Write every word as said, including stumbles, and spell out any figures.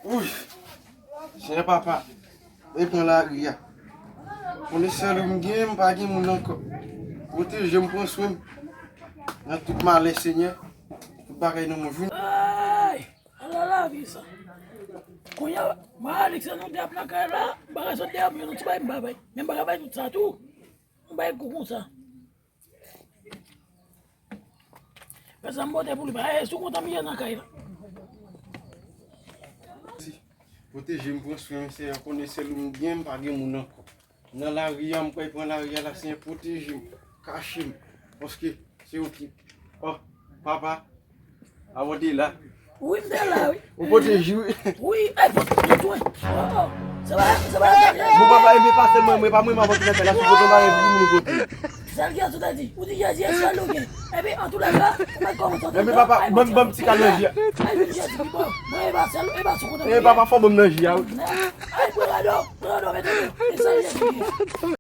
Wouy! Senyè papa, e pran lari a. Konnen sèl ou m gen, m pa gen moun ankò. Pwoteje m, pran swen m nan tout malè, Senyè. Tout bagay nan men w vin. Ay! Ala lavi sa. Kounye a, mwen Alix nou te ap nan kay la, m pa ka sot deyò, m jwenn yon ti bagay m pa bay. Men m pa ka bay tout sa tou. M bay gou konsa. Fè sa m pote pou li, pa e sou kontan m ye nan kay la. Pwoteje m, pran swen m, Senyè, konnen sèl ou m gen, m pa gen moun ankò. Nan lari a, m kwè pran lari a la, Senyè, pwoteje m, kache m, paske se ou ki, oh, papa, avan w te la. Wi, m te la, wi. Ou pwoteje, wi. Wi, ay, fòk m te jwenn. Oh, oh, se pa, se pa, bon, papa, e men pa sèlman mwen, pa mwen, m ap antre nan kay la, si w pote yon bagay pou moun kote. Sèl gen sou tèt li. Ou di Jezi e sèl ou gen. Epi, an tou lè ka, ou mèt kòmanse antre. Epi, papa, ban m, ban m ti kal nan ji a. Ay, vin Jezi ki bon. Mwen, e pa sèl, e pa sou kontan. E, papa, fò ban m nan ji a, wi. Ay, pran rado, pran rado, mete yo. E sèl Jezi ki bon.